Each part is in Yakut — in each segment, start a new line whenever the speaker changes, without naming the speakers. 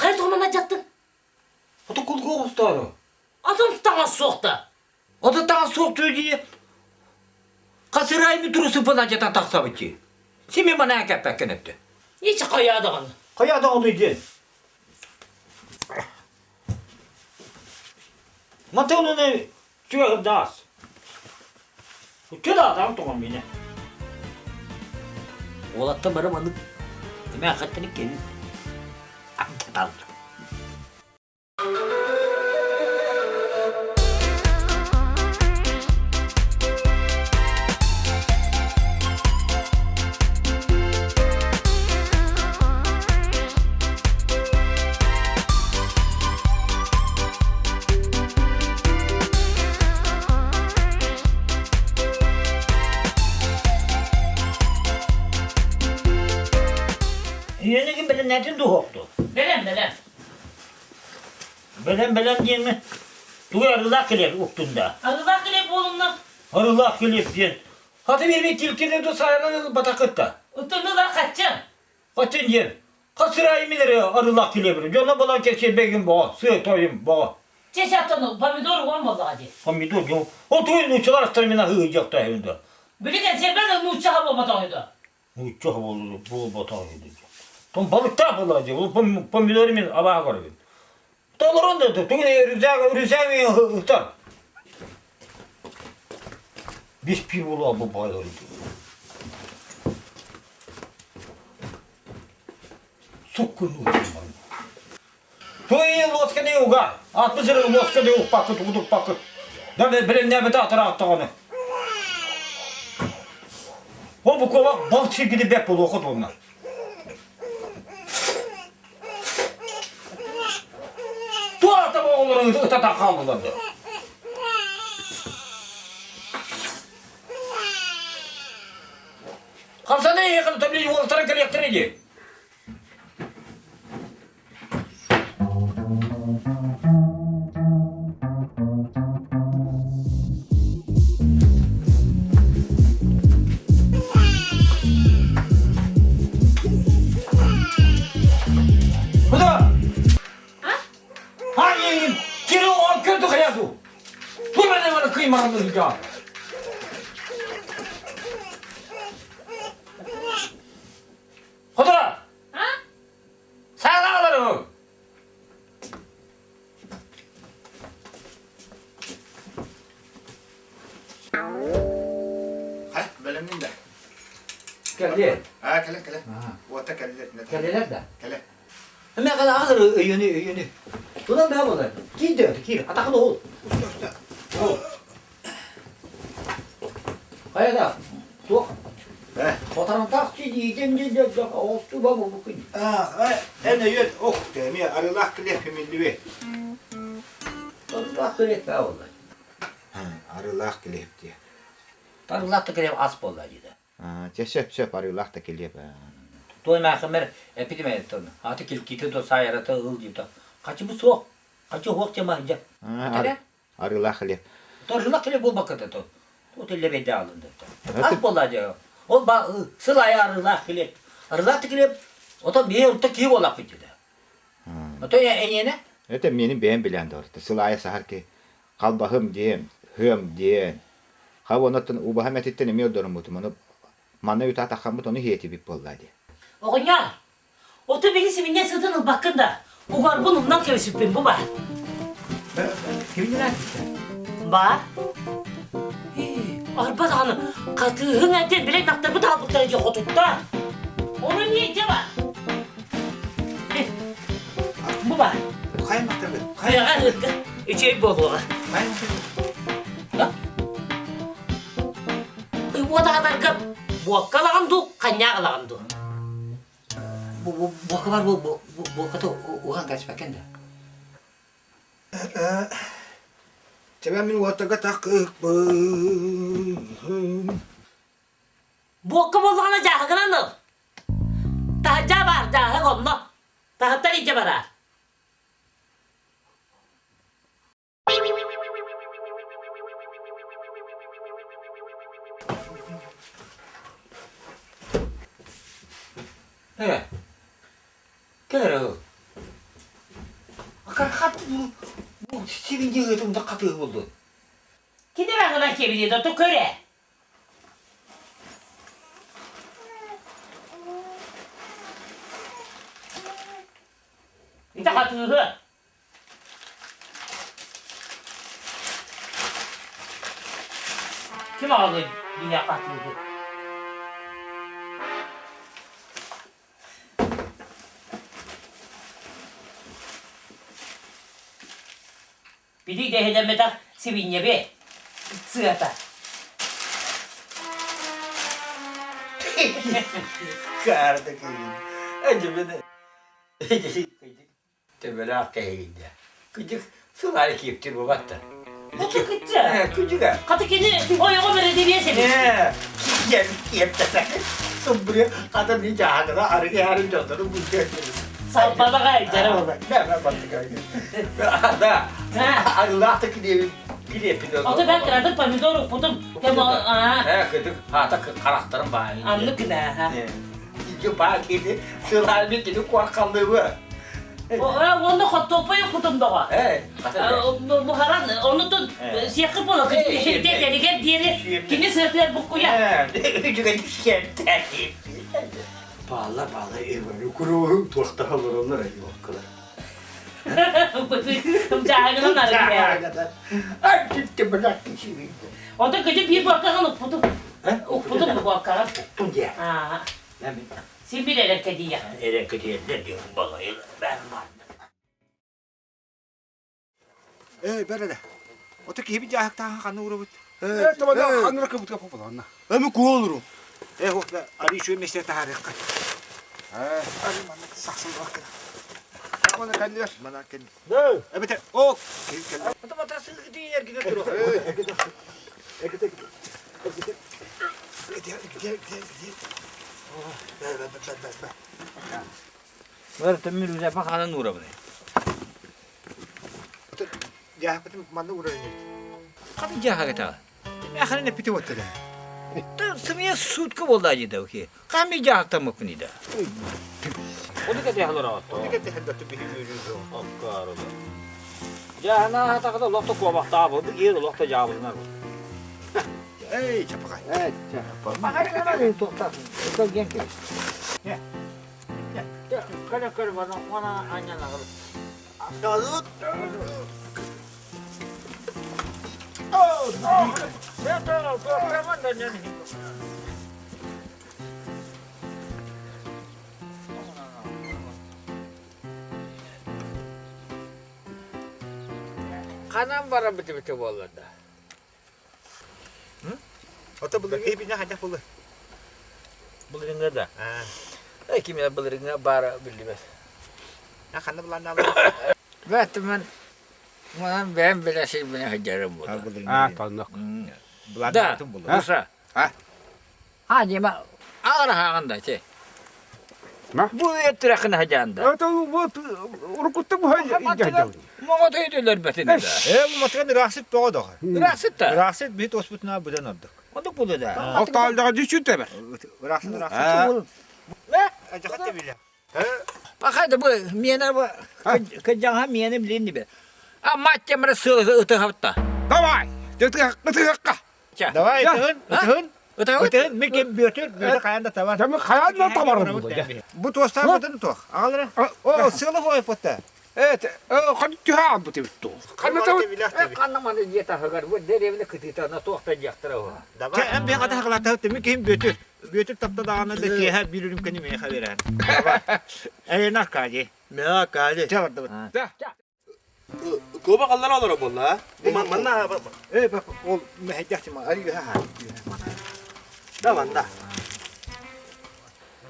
Хайа туһунан дьаттын?
Ото кулгу оҕустоору.
Атын таҥас суох да.
Ото таҥас суох дии. Хасырайми турусуппун адьатан тахсабыт дии. Сими манаа кэппэккин эптэ.
Ичи хайаа даҕаны.
Хайаа даҕаны диэн. Матыылыны чугаһырдаас. Кыдаатаҕын тоҕон миинэ.
Уолаттар бары маннык эмээххиттэн кэлин алдьаталлар.
Үйэнигин бэлэмнээтин дуһуохту.
Бэлэм, бэлэм.
Бэлэм, бэлэм диэҥҥэ тугу арыылаах килиэп уктун да?
Арыылаах килиэп буолумна.
Арыылаах килиэп диэн. Хата биэрбит килкини ду сайран ылбатаххыт
Ыттыннылар хачча.
Хаччын диэн. Хас сырайы мин эрэ арыылаах килиэбин. Дьоно булан кэпсиэрбэгин боҕо, сыа тойум боҕо.
Чэ чаттан помидор уган буоллаҕа дии.
Помидор дьон. Ол тугу нууччалар астар мин аһыы да.
Били кэнсиэрбэн нууччаҕа буолбатах үһү
Нуучча буолбатах үһү. Том балыктаах буолла дии. Ол помидору мин абааһы көрөбүн. Толорон да тугу рюкзак рюкзак ыктар. Бес пир буолуо бу байлар. Суккун Туй лосканы уга. Атты сыры лосканы укпаккыт, удукпаккыт. Да билиннээбит атырааттаҕаны. Ол бу куобах балык сиргини бэк буолуохут уонна. Туата оҕолорун ытата хааллылар да. Хамсаны эйиэхэ төбүлү уолтара кэлиэхтэрэ дии. Куда? Ай, кири он көрдү хаяду. Тура не кыймаҕын ыһыга. Куда? Саалааларым!
Ха, бэлэмнин да.
Кэлли.
Аа, кэлэ, кэлэ. Уота кэллэр.
Кэллилэр да?
Кэлэ.
Эмэ кала аҕалар өйөнү өйөнү. Тунан баа болар. Киир дэ, киир. Атахын оһул.
Уста, уста.
Оһул. Хайа да, туох Хотарантаах сидиитин дьэ оҕустуба буолбуккун.
Эн өйөн ох эмиэ арыылаах килиэп химиллибит.
Арыылаах килиэп баа буолла.
Арыылаах килиэп диэ.
Арыылаах да килиэп ас буолла диде.
Чэ сөп сөп арыылаах да килиэп.
Той маахымер эпидемия аты килките до сайарата ыл дита. Хачы бу суох. Хачы хуох тема дьэ.
Арыылаах хлеб.
Торжулах хлеб буолбакка то. Тут эллебейде алынды. Ас буолла дьэ. Ол ба сыл айы арыылаах хлеб. Арыылаах хлеб ото бие орто кии буоллахпыт дии. Ото эниэнэ?
Это мени бэйэм билэн дорто. Сыл айы саһар ки халбаһым диэн, хыам диэн. Хаб онотон убаһам этиттен эмиэ ордоруммутум. Ону манна үтаатаххаммыт ону хиэтибит буолла дии.
Оҕонньор, Ото били сибинньэ сытын ылбаккын да, угарбын умнан кэбисиппин бу баар.
Кимнээх?
Баар. Арба даҕаны хатыыһыҥ этин били ынахтарбыт аҕалбыттара дии хотуттар. Ону эмиэ дьэ бар. Бу баар.
Хайа махтарбыт?
Хайаҕа ыырга үчүгэй буолуоҕа.
Хайа махтарбыт?
Уотаҕатарга буокка ылаҕын дуу, ханньаах ылаҕын дуу?
Буокка бар буокката уган кэспэккин да.
Чэбэ мин уоттарга такыппын.
Буокка буоллаҕына дьааһыгынан ыл. Таһырдьа баар дьааһык онно. Таһыттан илдьэ бараар.
Ээ, кэл эрэ ыл. Хат бу сибиньи ыытым да хатыыһы булдун.
Кини баҕына кэбиниэ да көр ээ. Ити хатыыһы. Ким аҕалый биһиэхэ хатыыһы? Били дэһинэммэтэх сибиинньэби сыата.
Каарда киһи. Эдьибин Төбөлөөх киһигин дии. Күдьүк сыл аайы кииптир буолбат да.
Хата кытта.
Күдьүгэ.
Хата кини ойоҕо бэрэдириэ сэбит.
Киэп киэптэтэ. Сымбыры хата ми жаһагына арыгы арын дьоннору быыһыа.
Салбадаҕа дьара буолар.
Да. Арылаах да килиэбин килиэппин.
Ото бэл кыратык помидор укпутум.
Э, кыдык хаата харахтарым баайын.
Аннык гына.
Дьупаа кини сылаами кини куоркаллыбы.
Уонна хортуоппай укпутум доҕо. Буһаран, онутун сиэххэ буола кэригэр диэри кини сыатыгар буккуйа.
Баалла баалла эваны куруһун туохтаха олороллор айуоккалар.
Жаагынан арыгы. Ото кыжы биир буоккаҕын укпутум. Укпутум буоккаҕын.
Уктум дии.
Син бир эрэккэдийэ.
Эрэккэдийэллэр диэн балайы баар
Эй, бэр эрэ. Ото киһибит дьааһыктааҕын ханна уурабыт?
Э, табада ханна кыбытка попаланна.
Эми куолуру. Э, хок да, али үшө месте таһарыахха.
Э,
Али манна сахсыллах кына.
Мана кэллилэр.
Мана кэл. Эбэтэр, о, киһи кэллэ.
Ото матасыгы тиийэргине турух.
Экете, экете, экете, экете, экете. Бэ, бэ, бэ, бэ, бэ.
Бары төмүр үзэпэ ханан уурабын.
Дьааһыкпытын манна уурар инибит.
Хаты дьааһыгытаҕа.
Мээхэнин эппити буоттара.
Сымыйа сутка буолла дии да окей. Хами дьааһыктаммыппын да.
Ону кэтэһэлэр аҕатта.
Ону кэтэһэллэр биһи үөрүү
Аккаарыла. Дьааһына хатахата олохто куобахтаабы, бу киһи олохто дьаабылынар.
Эй, чапаҕай.
Эй, чапаҕай. Махарыгана тоқтар. Ген кел. Көлө көл бана она анян агыл. Ханан баран битибите буолла да.
Ото былыргы бина хайдах булы?
Былырыҥҥа да. Э кимэ былырыҥҥа баара биллибэт.
А ханна былааннаалар?
Бэт мен манан бэйэм билэ сирбине сылдьарым буолар.
А, таннак.
Да, Муса.
А?
А, дима, аара хаҕан да те.
Ма?
Бу өттүрэхин хадьаанда.
Это вот уруккутта бу хадьаанда.
Моҕо төйдөлөр бэтин да.
Э, бу матыган ыраахсыт тоҕо доҕо.
Ыраахсыт та.
Ыраахсыт биһи туоспутунаа быдан ордук.
Оннук буолуо да.
Алтаалдаға düşүт эбэр.
Ыраахсыт ыраахсыт. Ажахат да биле.
Паха да бу миэнэ бу кыдьаҥа миэнэ билин дибе. А мать темре сылы ытыхапта.
Давай! Ытыхакка!
Давай, ытыһын, ытыһын.
Ытыхабыт.
Ытыһын, мен кем бүөтүр, бүөтүр хайан да табар.
Жамы хайан да табарын бу.
Бу туостаабытын туох. Аҕалара. О, сыалы хойпутта.
Эт, хан түһэ албыт эбит ту. Ханна табыт?
Ханна маны дьиэ таһыгар бу деревне кытыытана туохта диэхтэрэ уһа.
Давай. Эн бэйэҕэ таһыгылаата түмүк киһим бүөтүр. Бүөтүр тапта даҕаны да киэһэ биир үрүмкэни миэхэ биэрэн. Эйэн Аркадий.
Мэ Аркадий.
Чэ бардыбыт.
Да.
Куоба қаллар олоро буолла. Бу манна
Э, бак, ол мэһэйдэх тима, ары үһэ ха.
Да манна.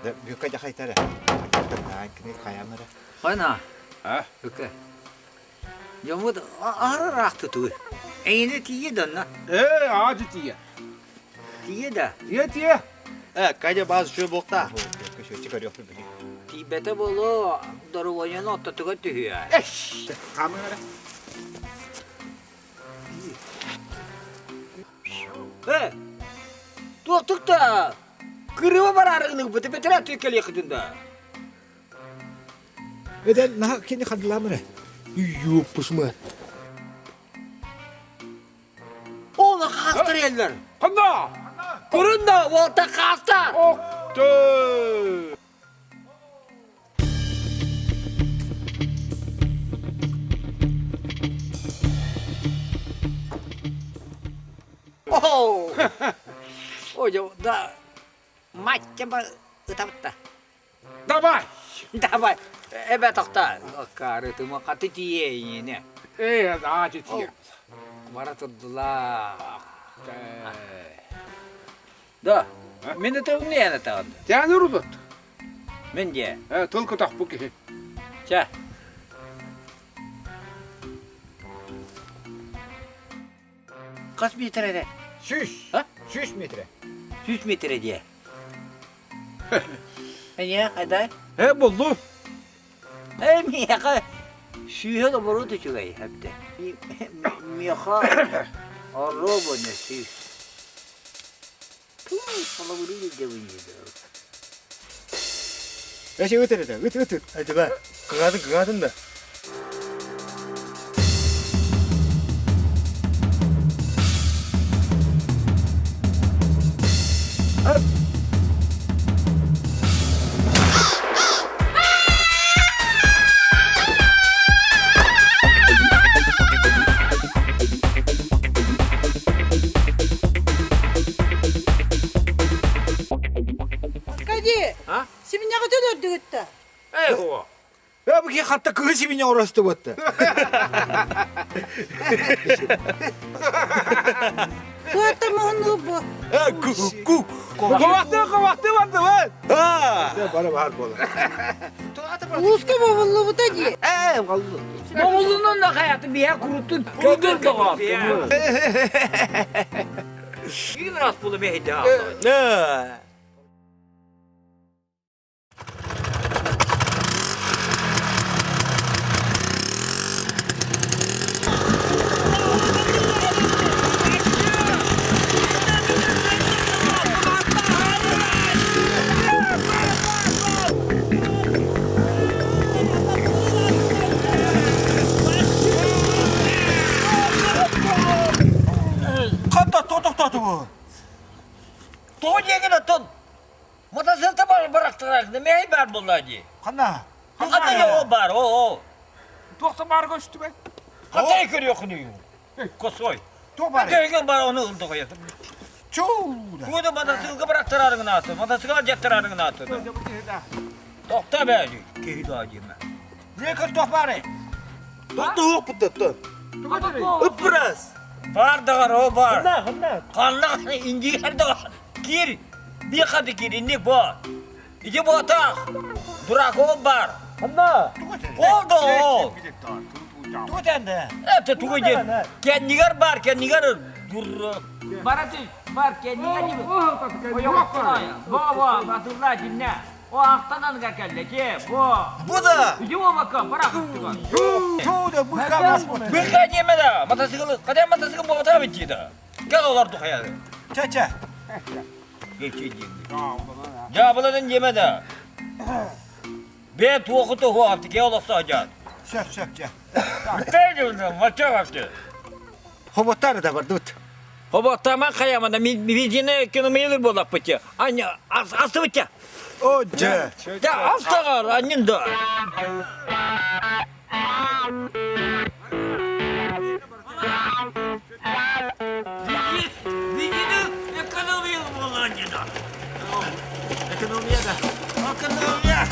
Да, бүккэ жахайтара. Кини хаямара.
Хайна.
А?
Бүккэ. Дьоммут аһара ыраахты тугуй? Эйиэнэ тиийэ да онно?
Ээ, аадьы тиийэ.
Тиийэ да?
Тиийэ, тиийэ.
Э, Катя баас үчүгэй буолта.
Тиийбэтэ буолуо, доруобуйаны ортотугар түһүө.
Хаамыы эрэ.
Э, туохтук да кырыба бараары гыныгбыты бэтэрээ кэлиэххитин да.
Эдэн наһаа кини хардылаам эрэ.
Юппусмы.
Ола хаастар эллер.
Ханна?
Көрүн да, уолта хаастар.
Охты!
О! Ой, да, мать тебя ытабытта.
Давай!
Давай! Эбэ тохта. Аккаарытыма хаты тиийине.
Ээ, аадьы тиийэ.
Бара турдулар. Да, мин это не это.
Тяны рудут.
Мен де.
Э, только так киһи.
Чэ. Хас метр
Сүүс.
А?
100 метр.
100 метр дии. Эйиэ, хайдай?
Э, булду.
Э, миэхэ сүүһэ оборот үчүгэй эбитэ. Миэхэ оруобуна сүүс. Половину делаю.
Эши ыт эрэ, ыт ыт ыт.
Айтыба, кыгаатын кыгаатын да.
Кади,
А?
сибиньэҕит өлөрдүгүт да?
Эй, хуо.
Я бу ки хатта кыһы сибине оросты ботта.
Туорта муһуннуу бу.
Э, ку ку.
Ковакты, ковакты барды бай.
А!
Бара бар бола.
Ууска бобуллубута дии.
Э, валлы.
Бобулунун да хайаты бия куруттун. Кудун да Ким раз булу мехди.
Э.
Хатта тотохтоту бу.
Тоҕо диэгин оттон мотоциклта бар барахтарар мэй бар буолла дии.
Хана.
Хата о бар, о о.
Туохта баар көстүбэ.
Хата көрүөхүнүй. Косой.
То бар.
Деген бар оны ылды коя.
Чуу.
Куда мотоциклга барахтарарыҥ нааты, мотоцикл жаттарарыҥ нааты. Тохта бэ киһи даа диэмэ.
Не көр то бары.
Тоту путаттан. Ыпрас.
Бар дагар о бар.
Ханна, ханна.
Ханна индигер дагар. Кир. Би хаты кир инник бо. Иди бо тах. Дурак ол бар.
Ханна.
Ол да ол.
Тугу тэнде.
Это тугу ден. Кеннигер бар, кеннигер дур. Бараты бар кеннигер не. Во во, батурла динне. О ахтанан кәлле ке, во.
Бу да.
Иди во бака, барак.
Чуу да быка бас бот.
Быка деме да, мотоцикл, када мотоцикл бота битти да. Кел олар духая.
Ча-ча.
Geçi дейм. Жабыланын деме да. Бе туохуту хуапты, ке олоқса ажат.
Сөп сөп ча.
Бе мача апты.
Хоботтары да бар дут.
Хоботтаман хаяманда бензине экономиялыр болап бітті. Аня, асты бітті.
О, жа.
Да, астағар, аннен да. Бензине экономиялы болған деді. Экономия да. Экономия.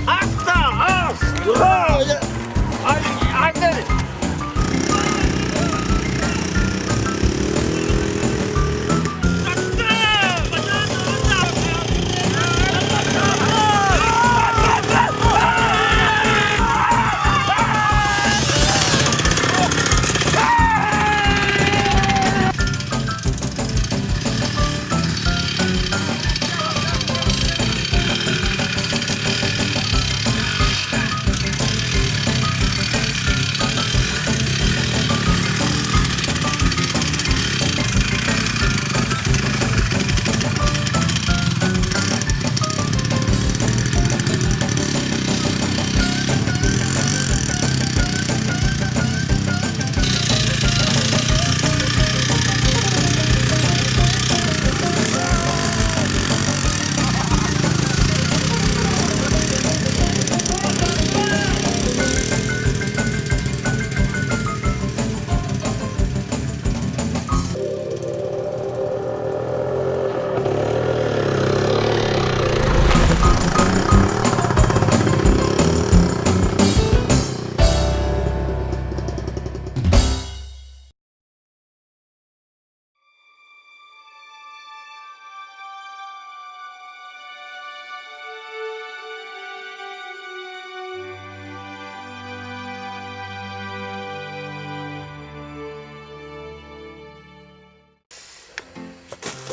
Аста, ас! Ай, ай,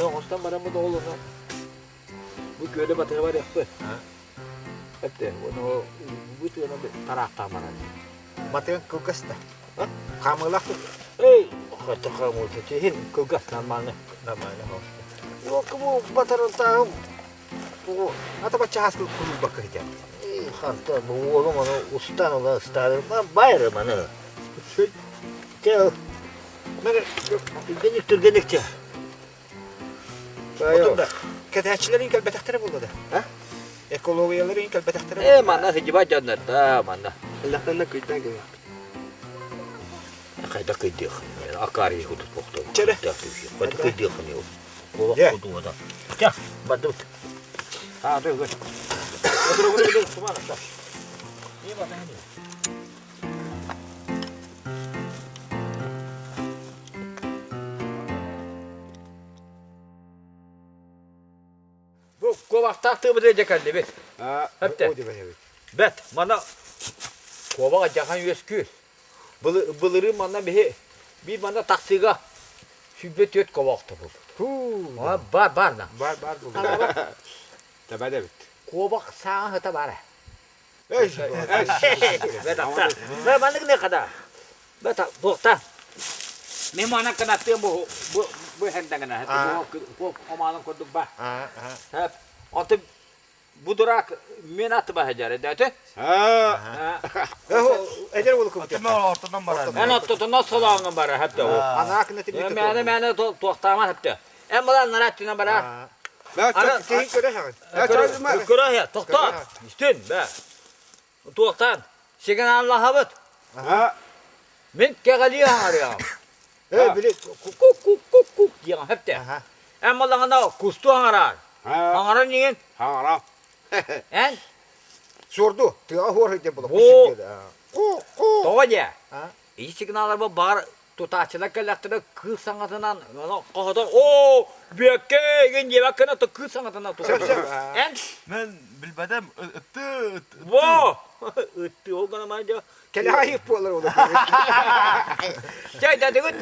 Оҥостон бараммыт оҕолоно бу күөлэ батыһа барыахпыт. Эпте, уонна бу тыана тараахтаан барар.
Матыан кылгас да. Хаамыылаах
Эй, хата хаамыыта тиһин кылгас нормально.
Нормально. Уокка бу батарылтааҕым бу ата бачча кулубакка хитэ.
Ханта бу уолум ону устан ыла ыстаары байрым аны. Те түргенник түргенник те.
Отун кэтээччилэрин кэлбэтэхтэрэ буолла да? Экологияларын кэлбэтэхтэрэ
Э, манна сидибат дьоннор да, манна.
Эллэхтэннэ кыйдан кэлиэх.
Хайда кыйдыах. Акари кутут бохто.
Чэрэ.
Хайда кыйдыах не ол. Куобах кутуода. Ча, бардыбыт. А, ды, ды. Бу куобахтаах тыыбыты дьэ кэллибит. Эптэ. Бэт, мана куобах дьахан үөскүүр. Былырыын манна биһи биир манна тахсыыга 24 куобах тобулбут. Бар бар на.
Бар бар булду. Таба да бит.
Куобах сааҥа сыта баара. Бэ маннык не хада. Бэ туохта. Мен мана канаттыам бу бу бу хэндэҥэнэ. Бу омаанын курдук ба. Онтон бу дурак мен атыба хадьар эдээти.
Эдер болук
Ортотон барар.
Эн ортотунан солооҥҥун барар хапта.
Анаа кынаты бит.
Мээнэ мээнэ туохтааман хапта. Эн балан нарат түнэ барар.
Киһи көрө хаҕын.
Көрө тохтоо. Истин бэ. Туохтан? Сигналлаһабыт. Мин кэҕэлии аҥарыам.
Э, били
Кук-кук-кук-кук диэҕин хөптө. Эн балаҕана кусту аҥараар. Аҥаран иҥин.
Аҥара.
Эн?
Суорду, тыаҕа хуор сылдьар була.
Бу. Тоҕо диэ? Ии сигналларбы баар тутааччылар кэллэхтэрэ кыыс саҥатынан хоһотон оо бүөккэ игин диэбэккэ то кыыс саҥатынан тутар. Эн?
Мен билбэтем ытты
Во! Ытты ол гына ман дьэ.
Кэлэҕэйик буолар ол.
Чэй дадыгыт.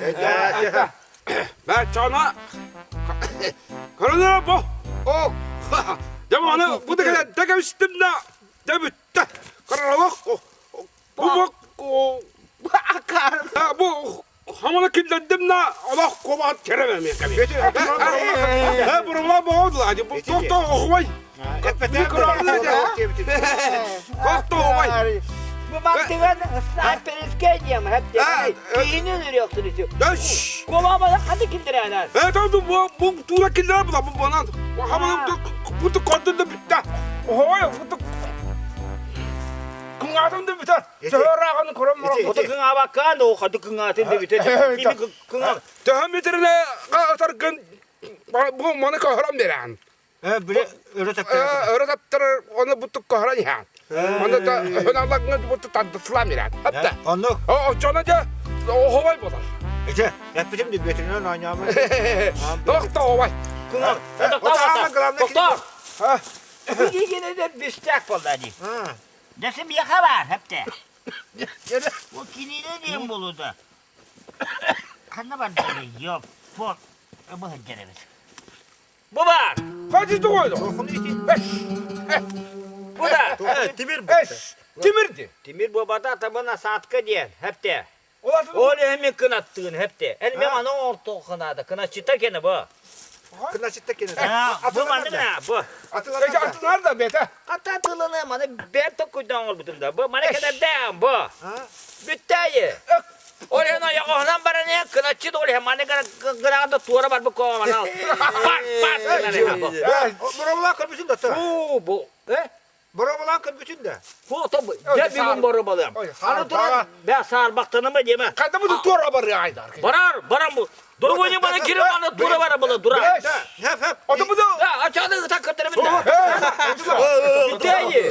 Бә чана Көрөнө бу. О. Дьэ маны бу да кэлэн тэкэбистим да дьэ бүттэ. Каралах бу бу хамана киллэрдим да олох кубаат керемем Э, бурула боҕодула бу тохто охуай. Тохто охуай.
Бу мантыган снайперскэй диэм хэттэ. Киһини өлөрүөхтүрүтү. Кубаамана хаты киллэрэнэр.
Э, там бу бу тура киллэр була бу банан. Хамана бу көрдүн да бүттэ. Охуай бу Кыңаатым да бүтэр. Төһө көрөн морон.
Ото кыңаабаккаан оо хаты кыңаатын да бүтэр. Кими кыңаа.
Төһө метрine атаргын бу маны көһөрөн берэн.
Э, биле өрө таптар.
Өрө таптар оны бутук көһөрөн иһэн. Оны да хыналлагын буту тандыслам ирэн. Hatta.
Оннук.
О, чона да охобай болар.
Ите, эппитим ди бетинен ойнаамын.
Тохто охобай.
Кыңаа. Токтор. Бу де бистәк болду ди. Десем яха бар хепте. О кинине диэн буолууда. Ханна бар Yok, bu bu hıncırımız. Bu var.
Hadi doğru.
Bu da.
Тимир
Тимирди.
Тимир bu бата табына саатка диэн хепте. Ол эми кынаттыгын хепте. Эн мен аны орто кынады. Кыначыта кene bu.
Кыначытта кene.
Bu manı ne bu?
Atılар да бете.
Ата тылыны маны бер токуйдан олбутум да. Bu маны кene дәм bu. Бүттәйи. Ол ена яғынан баран кыначыт ол маны гына туора бар бу кома. Пар пар.
Боробулаан көрбүтүн да та.
Бу бу. Э?
Боробулаан көрбүтүн да.
Бу то дә бүгүн бары балам. Аны туран бә сарбактаны ма деме.
Кайда бу тура бар айдар.
Барар, барам бу. Дургуни бана кире бана тура бара була дура.
Хеп хеп.
Ото бу
Да, ачады так кыртырым да. Бүтәйи.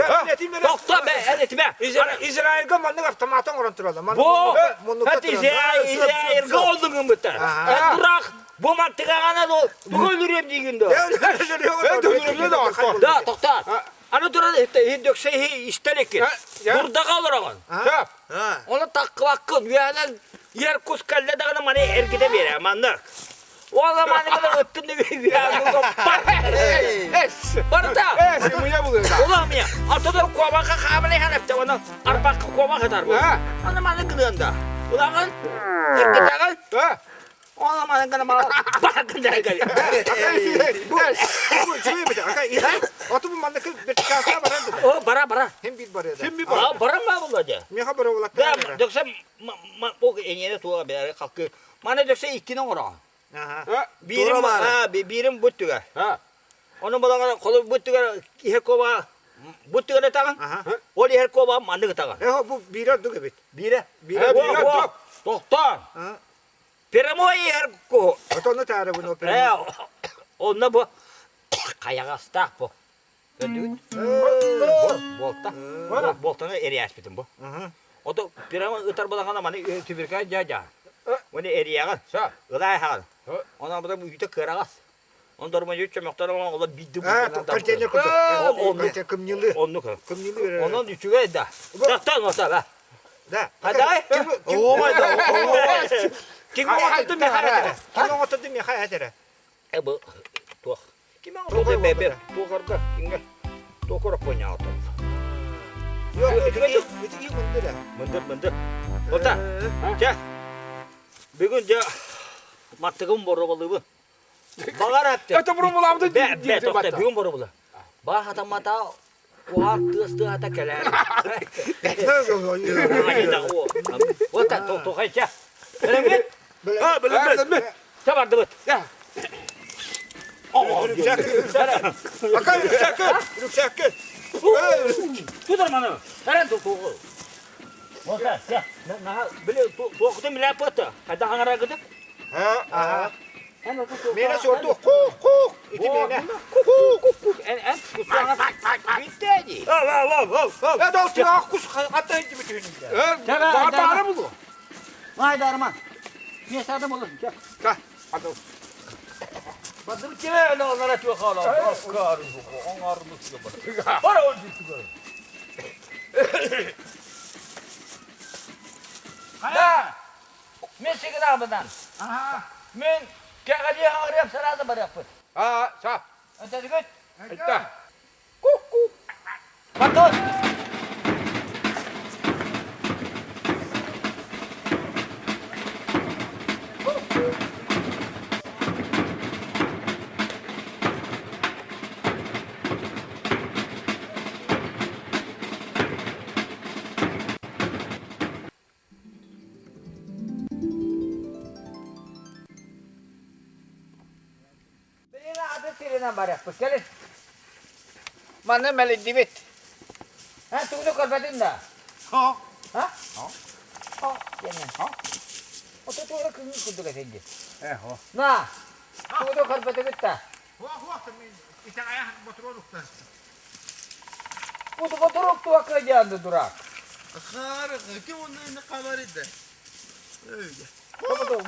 Токта бә, әлетмә.
Израильга маннык автоматын орон туралар.
Бу, хәт Израильгә олдың бит. Дурак, бу мантыга гана ол. Бүгін үрем дигәндә. Да, токта. Аны тура хиндөксә истәлеке. Бурдага алыраган. Оны таккыбаккын, үйәнен ер кус кәллә дагына маны эргите берә, маннык. Уола маныгына ыттын Барыта. Уламия. Аттыдар куобаха хааман иһэн эптэ оны арбакка куоба хатар бу. Аны маны гыныанда. Улагын эргитагын. Ола маны гына мала бакын дайгай.
Оту бу манна вертикалка баран.
О бара бара.
Хем бир бар
Хем бир бар.
Бара ма булады.
Меха бара булат.
Да, докса бу эңере туа бәрі қалқы. Мана докса иккини оңорон. Биирим биирим буттугар. Ону балаҕа холу буттугар иһэр куоба буттугар таҕан. Ол иһэр куоба маннык таҕан.
Э бу биирэ ордук эбит.
Биирэ.
Биирэ ордук.
Тохтоо. Прямой иһэр ку.
Отону таары буну.
Э онно бу хайаҕастаах бу. Көрдүгүт? Буолта. Буолтаны эрийээспитим бу. Ото прямо ытар балаҕана маны түбүркэ дьа-дьа. Уонна эрийэҕин. Ылаай хаҕын. Онон бу үүтэ кыараҕас. Он дормойу чөмөхтөр олор бидди
Контейнер курдук. Кымньылы.
Оннук.
Кымньылы.
Онон үчүгэй да. Тахтан ота
Да.
Хадай?
О,
да. Ким оҥотторду миэхэ?
Ким оҥотторду миэхэ этэрэ?
Э бу туох Ким оҥордо бэбэ туохарга кингэ туохара понятно. Мындыр мындыр. Ота. Чэ. Бүгүн дьэ маттыгым боробалыбын. Бағар әпті.
Это боробалабыты
Бә, бә, тоқта, бүгүн боробала. Ба хатамата куар тыас тыата кэлэр. Ота, тоқайча. Білемет?
А, білемет.
Чэ бардыбыт.
Ака рюкзакы, рюкзакы.
Тутар маны. Әрен туғы. Ота, чэ. Били туохутун билэ пыты. Хайда хаҥара гытык?
Ha, aha. Мена сорду кук кук. Ити мена.
Кук кук кук. Эн эн кусаҥа. Бүттэди.
Ал ал ал ал ал.
Э дол тыа кус хата инди бүтүнүн.
Э, баара булу.
Майдарман. Месада болur.
Ка. Ады.
Бадыр кеме öyle onlara çok hala. Bakar bu. Onlar Bara o Да. Мен сигнал
Ага.
Мен кәгәли аңрап сразу бараппын.
А, са.
Это гөт.
Айтта.
Ку-ку. Батон. Манна мэлиддибит. Ха, тугу көрбөтүн да?
Ха.
Ха? Ха. Диэн. Ото тугу күн курдук этинди.
Э, хо.
На. Тугу көрбөтүгүт да.
Хо, хо, мен итагая моторон укта.
Бу моторок туакка дианды дурак.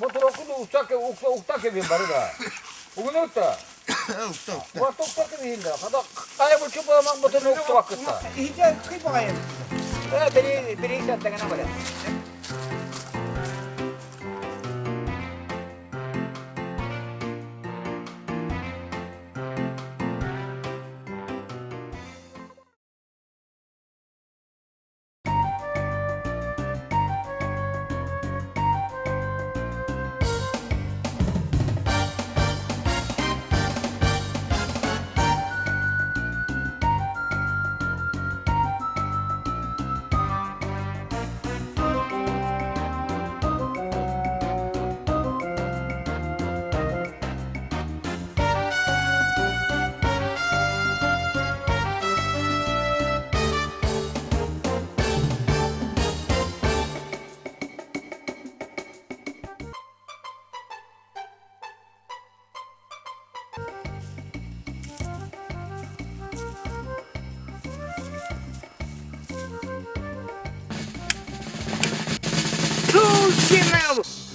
Моторокуну уктак уктак кебин бары да. Угуну укта.
Укта, укта.
Уктак уктак кебин да. Хада кая бу чупа мак моторну уктак кытта.
Иһде кый багайын.
Э, бери бери саттагана бара.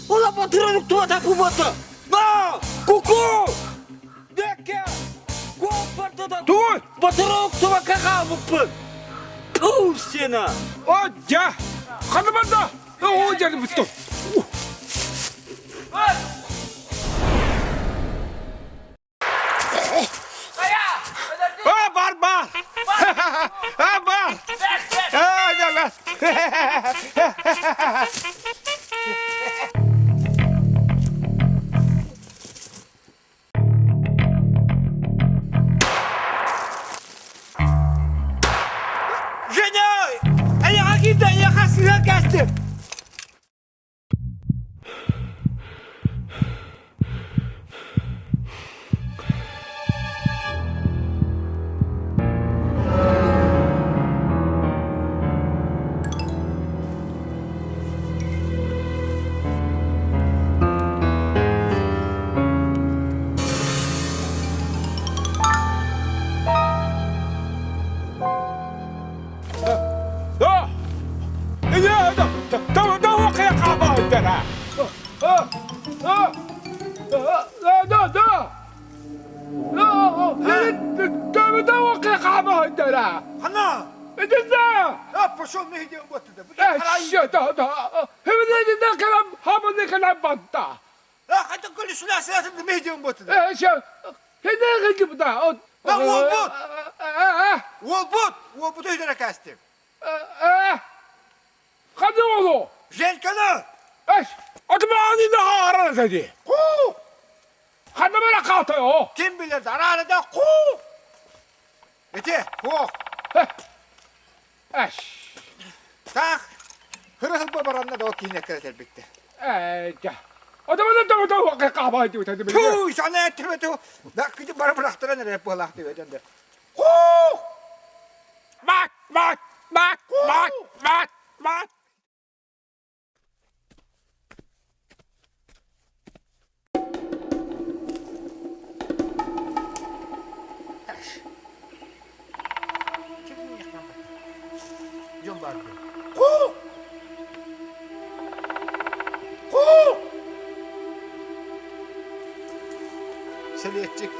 Ола батырылык туата кубаты. На! Куку! Деке! Копартада!
Туй!
Батырылык туа какабыппын! Туу сені!
О, дя. Ханы барда. О, жарды бүтті. Женя! Эйиэхэ киирдэ, эйиэхэ сыһыан кээстим! Хана! Уолбут! Уолбут өйдөрө кээстим. Женьканы! Ку! Ким билэр араарада ку! Ити, хуох! Таах, хырыһылба баранна да ол киһини эккирэтэрбиттэ. Туу, сана эттибэту, да кити бары бырахтаран эрэ буолаах диэбэтэн Ку!
Мат, мат, мат, мат, мат, мат.
Дьон баар Ку! Ку! Сэлиэтчик.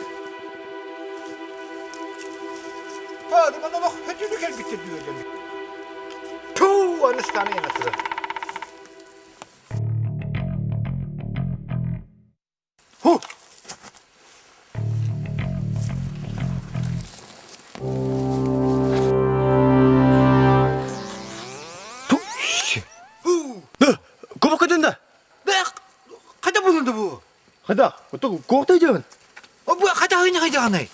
Хаадыман олох хөтүлү кэлбиттэр дүүрдэн. Туу, аныстааны янатыра. Ху!
Кубокытында.
Бэх, қайда булынды бу?
Қайда? Коқтай жабын.
Бу қайда қайда қайда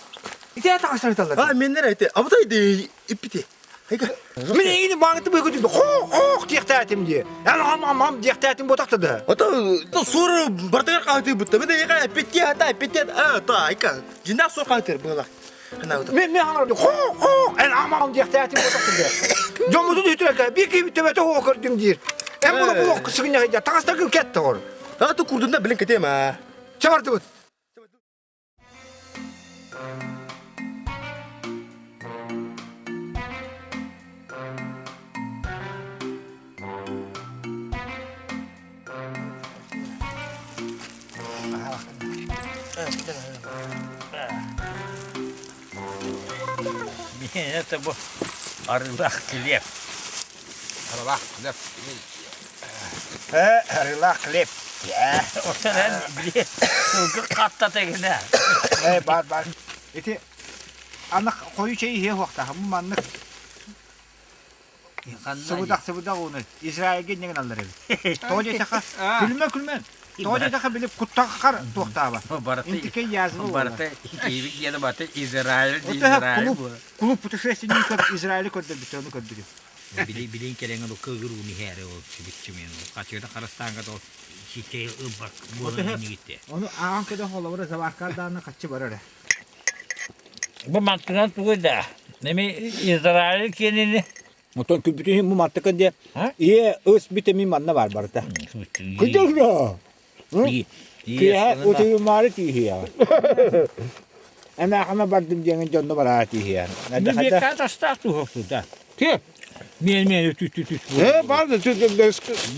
Ити атаҕастарыталлар.
А меннер айты. Абытай де иппити.
Мин эйини маңыты бөкүтүм. Хоох хоох диэхтээтим дии. Эн ам ам ам диэхтээтим ботахтады.
Ото сур бартыгар хаатыр бутта. Мен эйга петти ата петти а та айка. Жинак сур хаатыр была.
Мен мен хаҥар хоох хоох эн ам ам диэхтээтим ботахтады. Дьоммутун үтүрәкә бир киһи төбөтө хоох көрдүм диир. Эн була булок сыгынньа таҥастаргын кэт тоҕор.
А ту курдунда билин кетем а.
Чабардыбыт.
Это бу арыылаах килиэп.
Арылаах хлеб. Э, арылаах хлеб.
Оттон эн били сылгы хаттата гына.
Э, бар бар. Ити анық қою чай иһиэ хуохтаах. Бу маннык сыбыдах сыбыдах ууну Израильге иннигин аллар эбит. Тоҕо диэтэххэ күлүмэн күлүмэн. Тоҕо диэтэххэ били куттаххар туохтааба. Интикей язва буолар.
Барыта киһибит диэни барыта Израиль Израиль.
Клуб клуб путешественников Израили көрдөрбүттэр ону көрдүгүт.
Били билин кэлэҥин кыгыр ууну иһээри ол сибиччимин хачыгыта харыстаанга ол сичэй ылбак буолан иннигитте.
Ону ааҕан көдө холобура заваркардааны хаччы барар.
Бу мантынан тугуй да? Неми Израиль киэнини
Отон күлбүтүн бу мантыкын диye ие ыс битеми манна бар барыта. Күдүгрө. Киһэ утуйумаары тииһиэ. Эмээхэмэ бардым диэҥин дьонно бараа тииһиэ.
Бекка тастаах туһукту да. Мен мен түс түс түс.
Э, бар да түс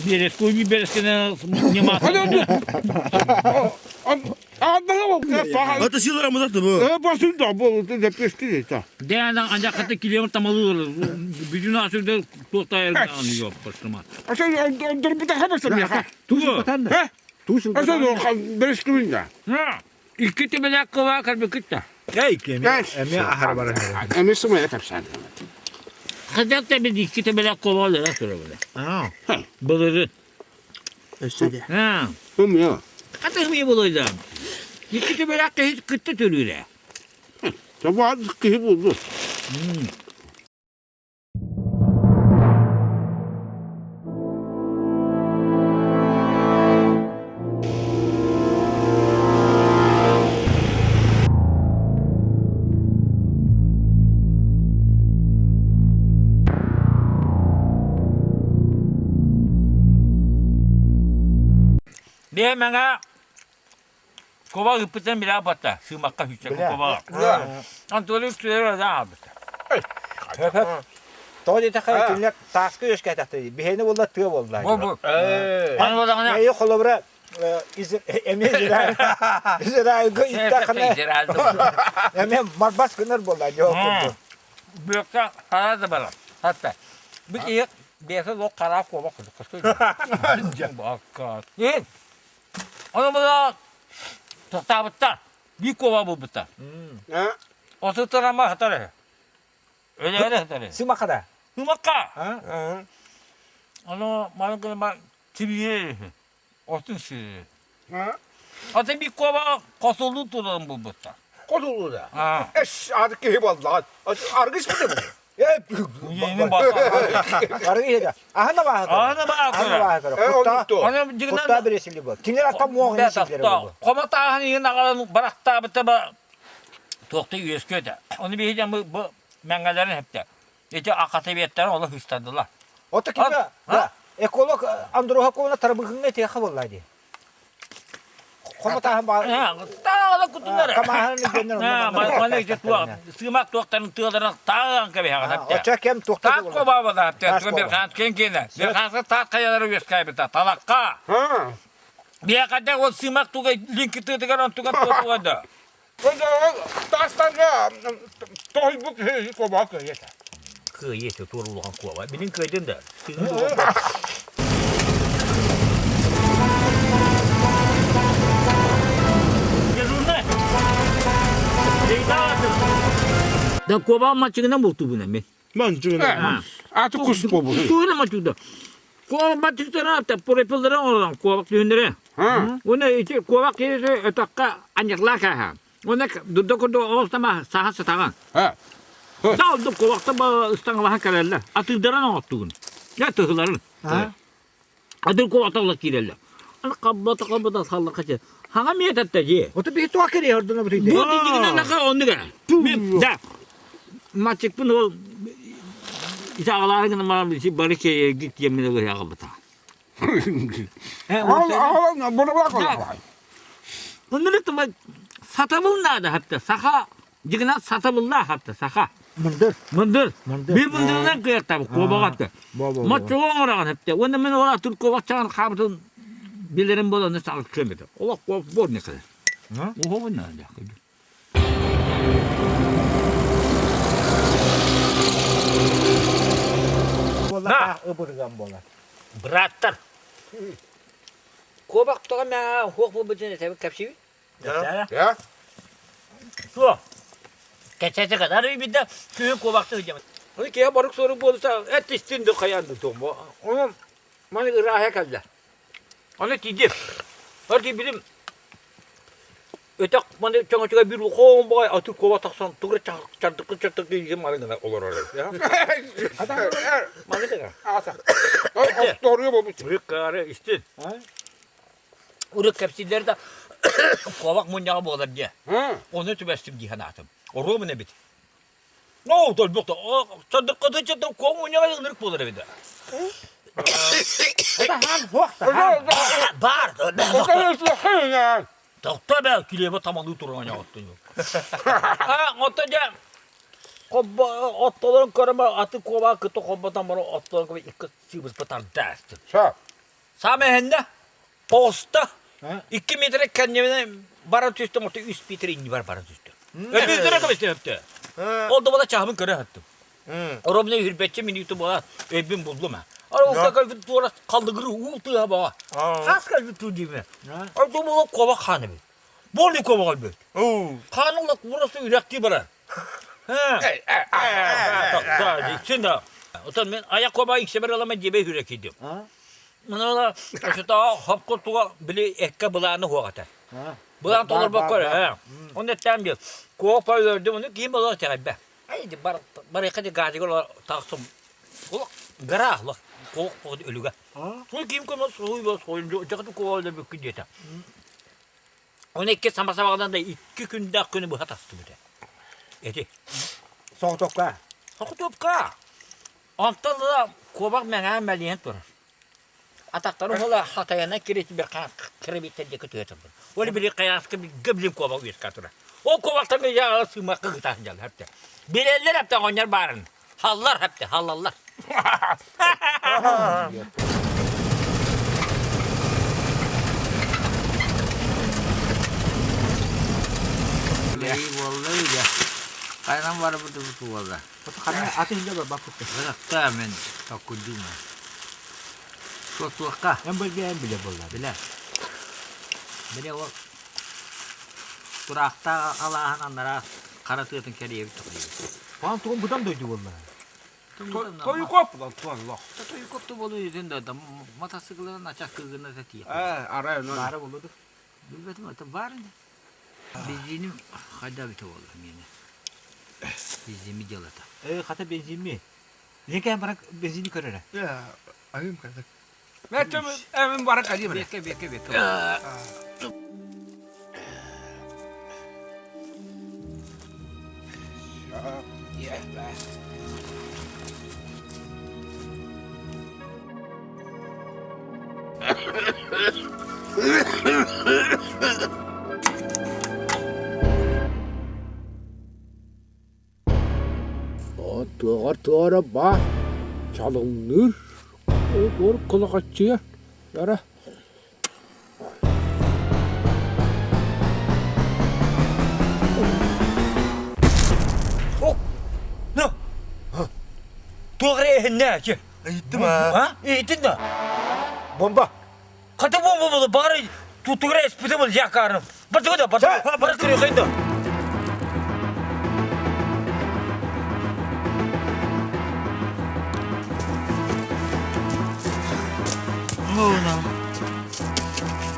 Береску берескене нема.
Ата силара мудаты бу.
Э, басын да бу депешти да.
Дәндан анжақаты килем тамалы бүтүн асырда тоқтайыр yok başıma.
Аса дұрбыта хабасым яха.
Тугу.
Э? Аса береску да.
Ha. Икки тебелек кыва кәрбе китте.
Эми ахара барар.
Эми сымая капсан.
Хотя да бит икки төбөлөөх куобаҕы өлөрө турабыт. Былыры.
Өссө де.
Ымыа.
Хата ымыа буолуойда. Икки төбөлөөх киһи кытта төрүүрэ.
Табаат киһи булду.
Биэ мэҥэ куба ыыппытын билэ батта сыымакка сүүччэ кубаҕа. Антуолик сүрэ аабыта.
Тоҕо диэтэххэ кинилэр тааска үөскээтэхтэрэ биһиэнэ буолла тыа буолла.
Бу бу. Аны буоллаҕына
Эйи холобура эмиэ Израильга истэххинэ эмиэ марбас гынар буолла дьоо курдук.
Бүөккэ хара да барар. Хатта. Бу киһи бэйэтэ лох хара куобах курдук. Бакка. Ону була тохтаабыттар. Биир куоба булбуттар. Отуттарама хатар. Өлөөрө хатар.
Сымакада.
Сымакка. Ону маны гына тибиэ Отун сири. Ата bir kova kosulu turan bulbutta.
Kosulu da. Eş adı киһи буолла. Аргыс бу bu.
Yeni
Аргыс да. Аһана баһа.
Аһана баһа.
Аһана баһа. Кутта. Кутта бересили бу. Кинилер ата муоҕун силдери бу.
Комата аһан иһин аҕалан барахтаабыта ба туохта үөскүөтэ. Оны биһи бу мэҥэлэрин хепте. Ити акатыбиэттэрин олох ыстардылар.
Ото кимэ эколог Андроха тарбыгыҥҥа этиэхэ буолла дии. Хомотааһын баар.
Таала кутунар.
Камааһын дьоннор.
Маны ити туох сыымак туохтарын тыаларын таалан кэбиһэҕин эптэ.
Оча кем туохта
Таат кобаабада эптэ. Бирхаан кен кенэ. Бирхаанска таат хайалары үөскээбитэ. Талакка. Биэкадэ ол сыымак туга линки тыытыгар онтугар туотугада.
Таастарга тоһуйбут куобаҕа кыайыата.
Кыайыата туор улахан куоба. Билин кыайдын да. Да куоба мачыгынан бултубун эми.
Мачыгынан. Аты кус куобу.
Тугуна мачыгда. Куоба мачыгтара та пурепылдара оҥорон куобак түһүннэрэ. Уна ити куобак киһи өтөххө аньыклаа кааһа. Уна дурда курдук оҕустама саха сатаҕан. Саалды куобакта ыстаҥалаһан кэлэллэр. Атыырдаран оҥоттугун. Я тыһыларын. Атыр куобакта ыла киирэллэр. Аны хаббата хаббата саллака че. Хаҥа миэтэтте дии.
Ото биһи туох кириэ ордуна бутуйда.
Бу дигинен нака оннук эрэ. Мен да мачыкпын ол итаҕалаары гына баран бары киэйэргит диэммин ылыһыаҕабыта. Сатабыл наада хатта саха дигинен сатабыллаах хатта саха.
Мындыр.
Мындыр. Bir мындырынан кыяктабы куобаҕа Моччуга оҥороҕун эптэ. Уонна мен ола тур куобахчаҕын хаабытын билэрим буолан саҕыт көмөтө. Олох куоб буор некалар. Оһо наада.
Буолла ыбырган буолар.
Браттар. Куобах тоҕо мээ хуох буолбутун этэбит кэпсиибит.
Я?
Суох. Кэчэчэ кадар биирдэ күһүн куобахты сылдьабыт. Оны киһи борук сорук буолуса эт истин да хайаан да туом. Онон маны ырааһа кэллэ. Аны тиийдим. Өр тиийбитим өтөх маны чоҥочуга биир улахан баҕай аты куоба тахсан тугу чардыкы чардыкы илдьин маны гына олорор. Маны гына.
Осторуя болбут.
Үрүк истин. Урут кэпсииллэр да куобах мунньаҕа буолар диэ. Ону түбэстим дии санаатым. Оруобун эбит. Оо, толбук да, чардыккатын чардык куобах мунньаҕа ынырык буолар эбит. Бар! Тохто бэ, килиэбэ тамалыы туран оттон. А, отто дьэ, оттолорун көрөн аты куобаҕа кытта холботон баран оттолорун икки сыыбыспа тарда Саамай эһэннэ поста 2 метр кэннибинэ баран түстүм, ото 3 метр иннибэр баран түстүм. Өбүгүрэ көмүстүм өптө. Ол да була чаһыбын көрө саттым. Оромна үрбэтче минуту була өйбүн буллум. Ара ол калбит туора қалдыгыры уу тыа баға. Хас калбит туу дейме. Ар ду була коба ханы бит. Боли коба калбит. Ханы улак бурасы үрәкти бара. Ха. Тақта, дейсің да. Отон мен аяк коба иксебер ылама дебе хүрэ кидим. Мына ошото хопко туга били экке былааны хуагата. Былаан толорбокко эрэ. Оны эттään бил. Куопа өлөрдүм, оны ким болор тэҕэйбэ. Ай бар барыка де газигол тахсым. Ол гара лох коок өлүгэ. Сол ким көмө суй бол сойунду жакты куола бүккүн диэтэ. Оны икки сама сабаҕынан да икки күндээх күнү быһа тастыбыта. Эти.
Соҕотохха.
Соҕотуопка. Онтон ыла куобах мэҥээн мэлийэн турар. Атахтарын уола хатайана киритибэр кырабиттэр диэки түһэ турбут. Ол били хайааска билим куобах үөскэ турар. Ол куобахтан били сыымакка кытаан дьал хэпте. Билэллэр хэпте оҕонньор баарын. Халлар хэпте, халлаллар.
Буолла үйэ. Хайнан барбыт буолла.
Аты илдьэ барбаппыт.
Ырахта мен токкуйдума. Суотуохха.
Эн бөлгө биле буолла.
Биле. Биле ол тураахтаах алааһын аннараа хара тыатын кэрийэбит тоқойбут.
Паан тугун быдан дойду буолла.
Тойукоп буолан туан лох.
Тойукоп то болу yüzün да мотоциклынан ачак кыгына да тиийэ.
Э, арай онон.
Баара болуду.
Билбэтим это бар ини. Бензиним хайда бите болла мени. Бензинми делата.
Э, хата бензинми. Лекен барак бензини көрөрө.
Э, айым кадак. Мен эми барак кадим.
Бекке бекке бекке.
Туоҕар туора баа чалыҥныыр, ол кулахаччыйар эрэ
Туох эрэ иһиннэ
Иһиттим аа.
Иһиттин да?
Бомба.
Хата бомба буолла баары тутугура эспите был якарым. Бардыга да бары кырыйхайда.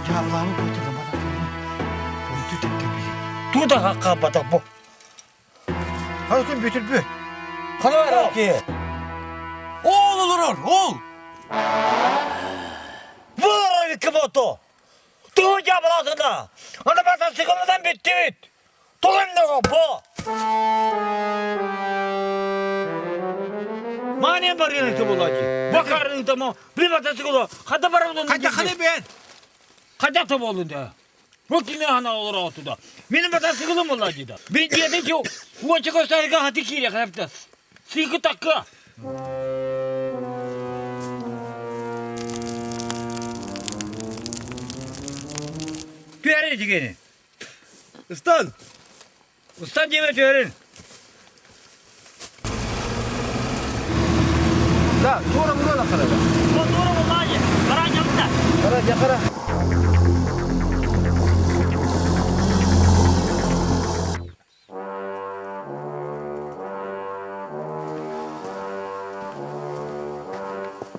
Дьаабылаабыт буотуга
Туда хабата бу.
Хатын бүтүрбү.
Хана ки. Ол олорор, ол. Бар кибото. Туу дьаабылаатына. Аны бата сыгылынан бүттүбүт. Тугунного бу. Мане барыны булади. Бакарын тамо. Бибата сыгылы. Хата барабын.
Хайда ханы бен.
Хайда та болунда. Бу кими ана олор отуда. Менин бата сыгылым булади да. Мен диэте жо. Уоча сайга хати кире хапта. Сыгы такка. Түәрі дегені.
Ыстан!
Ыстан деме түәрін.
Да, туора була кара.
Туора буоллаҕа баран дьалта.
Кара jakara.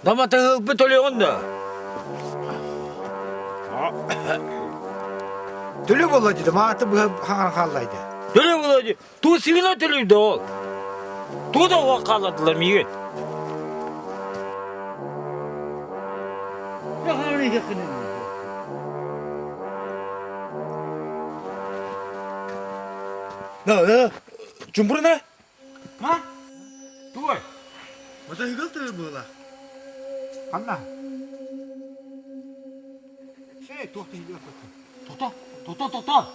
Дама тыһылбы төлөҕүн да.
Төлө болла dedi. Мааты бу хаңар халлайды.
Төлө була Туу сигина төлүйдө ол. Туу да уа хаалладылар миигин.
Да, чумбурна?
Ма? Туой.
Мотоцикл тыы буола.
Ханна. Сей, туохта илиэ
Тота, тота, тота.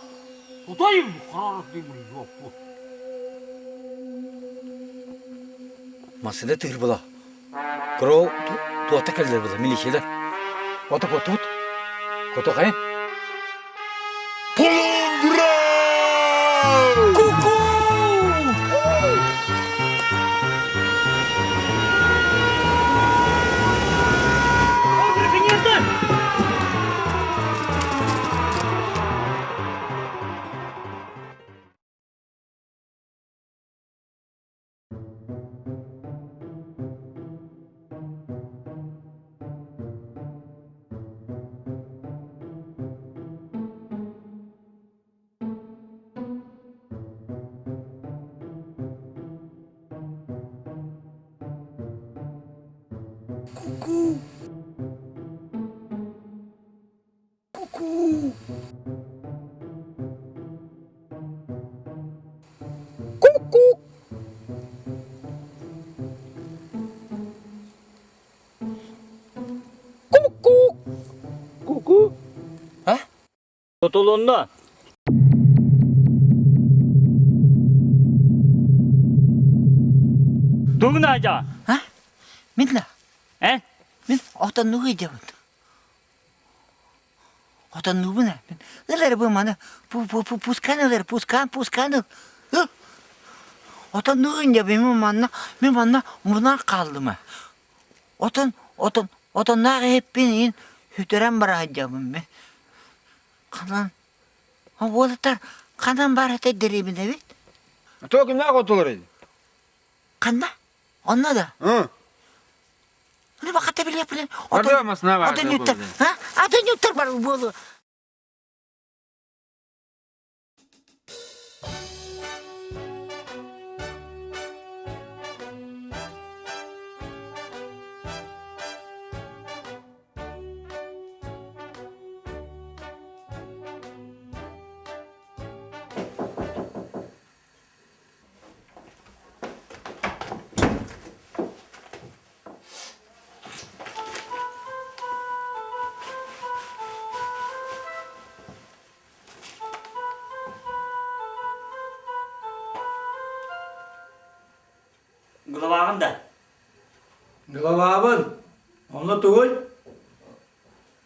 Тотайым харарат деймин жуаппу.
Массыына тыыр була. Кыра туота кэллэр була милициялар. Ото куоттубут. Куотуохайын.
Ку-ку! Браконьердар!
Ку-ку! Ку-ку! Ку-ку! Ку-ку!
А? Тутулунна. Тугна жа.
А? Мин да.
Э?
Мин отоннугу идебин. Отоннугун мин. Ылар бу маны пускан ылар, пускан, пускан. Отоннугун дебин мин манна, мин манна мунан хааллым. Отон, отон, отоннаах иһиппин иин сүтэрэн бара сылдьабын мин. Ханан, уолаттар ханан баар этэй дэриэбинэбит?
Тоҕо кимнээх отулар
Ханна? Онно да?
Ы.
Ну, баката биле биле.
Арды масына бар.
Атын юттар. А? Атын юттар бар буолу.
Главаҕын да?
Главабын. Онно тугуй?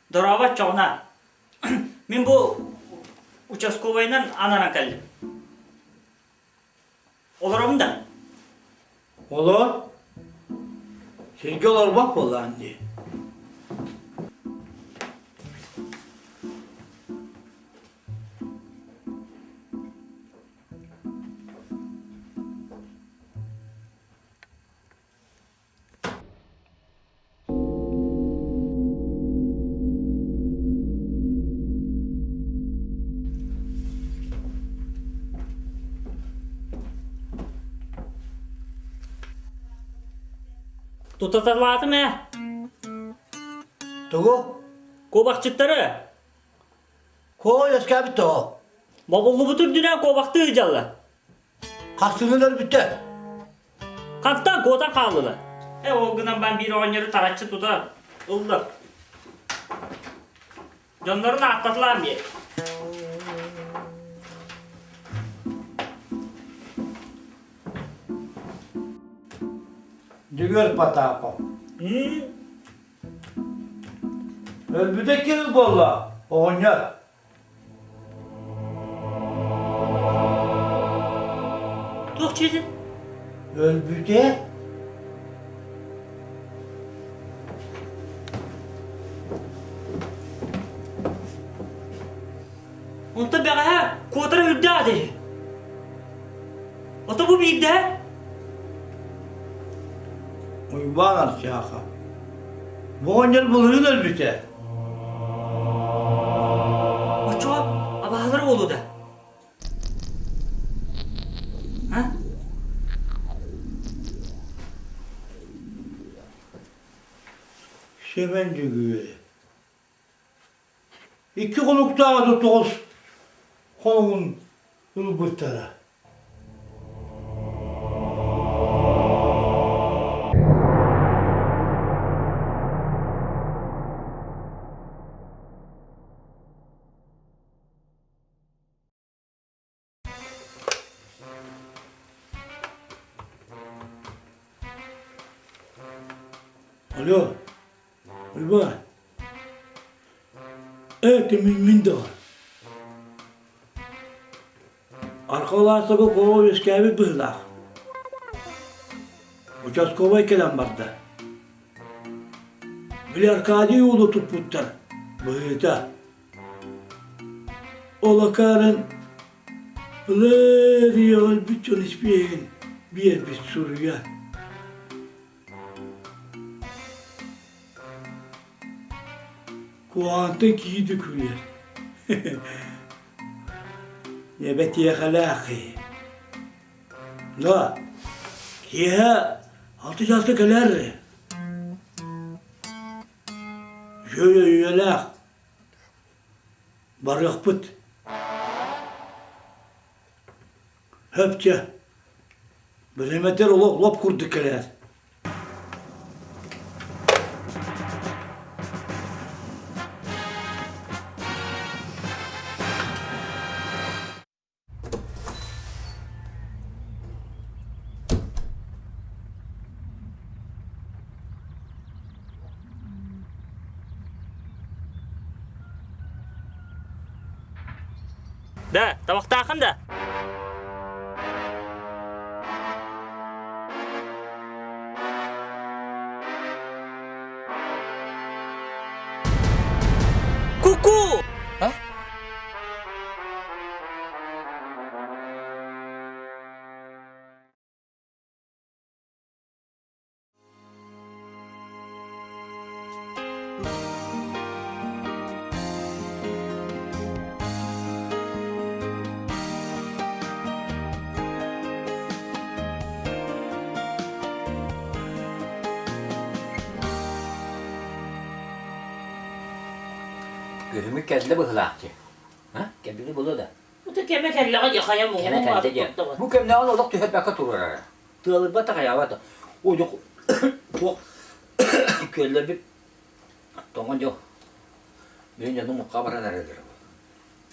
Дорообо чоҕуна. Мин бу участковайынан ананан кэллим. Олоробун да?
Олор. Сиргэ олорбот буоллаҕын дии.
Тутаталаатым ээ.
Тугу?
Куобахчыттары.
Куо үөскээбит тоҕо?
Бобуллубут үрдүнэн куобахтыы ыдьалла.
Хастыгын өлбүттэ.
Хантан куотан хааллылар. Э ол гынан бан биир оҕонньору тараччы тута ылла. Дьоннорун ааттатылаан биэр.
Дьөгүөр Потапов. Өлбүтэ ким буолла, оҕонньор?
Туох дьиэтин?
Өлбүтэ?
Онто бэҕэһээ куотара үрдээх дии. Ото бу биирдэ?
Уйбаан Арчаахап. Бу оҕонньор былырыын өлбүтэ.
Оччоҕо абаһалар буолуо да? А?
Сэмэн Дьөгүөрэ. Икки хонуктааҕыта тоҕус хонугун ылбыттара. Алло, Уйбаан. Ээ, мин даҕаны. Архалаасаба куоҕа үөскээбит быһыылаах. Участковай кэлэн барда. Били Аркадий уолу туппуттар, быһыыта. Ол акаарын былыр өлбүт дьон испииһэгин биэрбит суруйа. Куһаҕантан киһи да күлэр. Эбэтиэхэлээх киһи. Да, киэһэ алта чааска кэлэр. Үчүгэй үйэлээх.
Барыахпыт. Хөп чэ. Бириэмэтигэр олох лоп курдук кэлээр.
Да, табахтаахын да? Ку-ку!
А?
Күһүмүт кэллэ быһылаах дии. А? Кэлбити буолуо да?
Бу кэмэ кэллэҕэ дии, хайа
Кэмэ кэллэ диэн. Бу кэмнээҕин олох түһэрбэккэ турарара. Тыалырбат да хайаабат да. Ой, туох күөллэрбит тоҥон дьол. Мин дьонум мукка баран эрэллэр.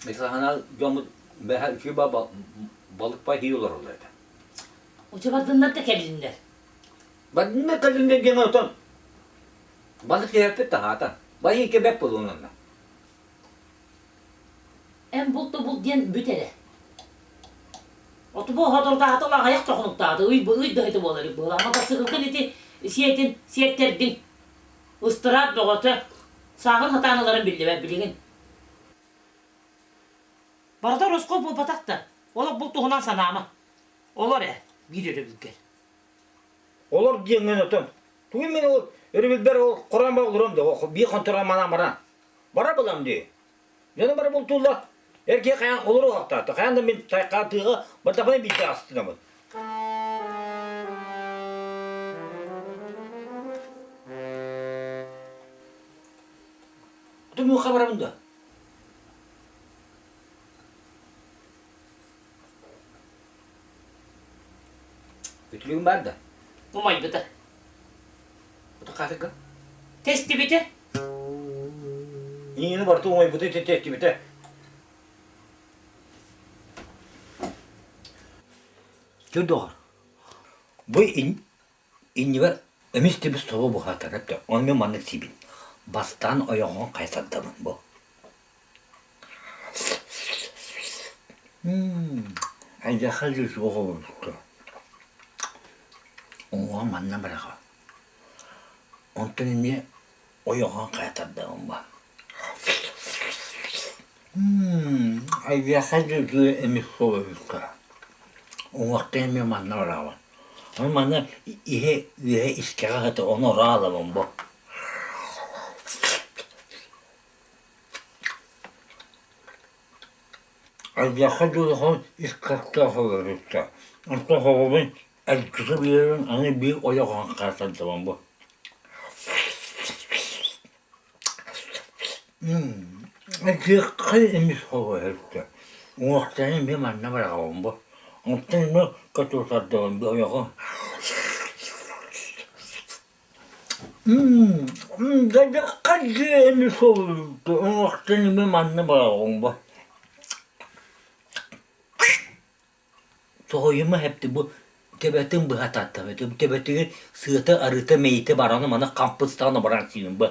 Михаил дьоммут бэһэ үчүгэй балык пай хии олороллор этэ.
Уча бардыннар да кэллиннэр.
Бардыннар кэллиннэр диэн отон балык иһэрпит таһаата. Байы кебек буолуон онно.
Эн булт да булт диэн бүт эрэ. Оту бу соторутааҕыта ол аҕыйах тохунуктаата, ый ый да буолар быһыылаах. Матасыыкылгын ити сиэтин сиэттэрдиҥ. Ыстыраап бөҕөтө. Сааҕын сатаан ыларын биллибэт билигин. Барыта ороскуот буолбатах да, олох булт туһунан санаама. Олор ээ, биир өрөбүлгэр.
Олор диэҥҥин отон. Тугу мин ол өрөбүлбэр ол корон ба олором да биир хонтора манан баран. Бара булам дии. Дьоно бары бултууллар. Эр киһи хайаан олору уһахтаата. Хайаан да мин тайхаа тыаҕа бардахпына биирдэ астынабын. Аты муха барабын да. Үтүлүгүм бар да.
Умайбыта.
Ото хаатыгга?
Тестибитэ.
Иини барыта умайбыта тестибитэ. Чэ доҕор, бу иннибэр эмис тибис собо буһаатар эптэ, ону мен маннык сиибин. Бастаан ойоҕоһун хайсардабын бу. Эйиэхэ дии суох олорбукка. Уҥуоҕа манна быраҕа. Онтон эмиэ ойоҕоһун хайа тардабын ба. Эйиэхэ дии эмис суох эбиккэ. Уҥуохтан эмиэ манна быраҕабын. Ону манна иһэ үөһэ искэҕэ сытар, ону ыраалабын бу. Алдьархай дьулуһун ис көхтөөх олорбуттар. Онтон оҕобун эргитэ биэрэн аны биир ойоҕоһун хааллардыбын бу. Дьиэххэ эмис оҕо Уҥуохтарын эмиэ манна быраҕабын бу. Онтон эмиэ көтүтэрдэҕим бу ойоҕо. Дьахха дьиэ эмис уҥуохтан эмиэ манна быраҕабын бу. Тоҕойума эпти бу төбөтүн быһа таттым төбөтүгэр сыата арыыта мэйиитэ бараны маны хампыстаан баран сиибин бу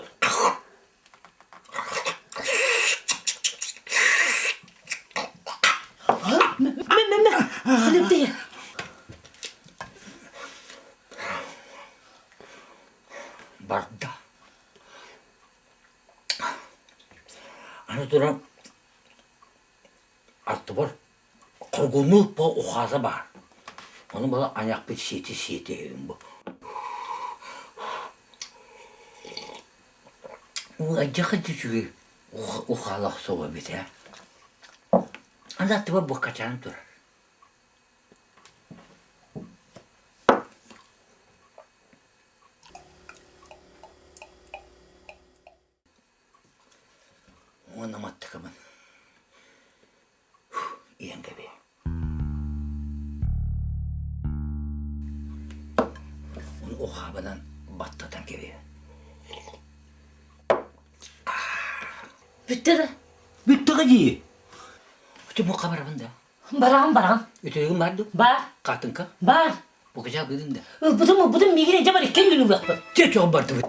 Барда. Аны туран аттыбар хоргунуу по ухаата баар. Ону була айахпыт сиэти сиэти иһэбин бу. Уу адьаха үчүгэй ухаалаах собо эбит ээ. Аны аттыбар буоккачаан турар. Уонна маттыкабын. Гынан баттатан кэбиһэ.
Бүттэ да?
Бүттэҕэ дии. Ити бу хабарабын да.
Бараҕын, бараҕын.
Үтүлүгүм бар дуу?
Бар.
Хатыҥка?
Бар.
Букача быдын да.
Ылбытым, ылбытым, миигин илдьэ бар иккиэн ылыахпыт.
Чэ, чоҕ бардыбыт.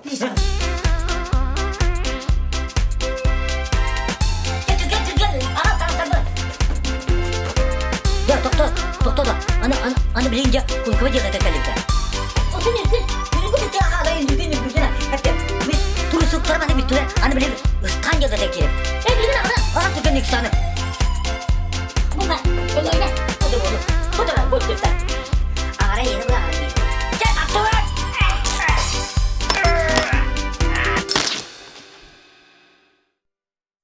Да, тохто, тохто да. Аны, аны, аны билин дьэ, кункаба диэхэтэ кэлибитэ. Отун иргин, иргин ити ахаала иргин иргин хәтта мен турусуктар аны бүттүлэр, аны билин ыстан диэхэтэ кирип.
Э, билин аны.
Ага түгэн иксаны.
Бу ба, элена. Бу да, бу да. Ара yeni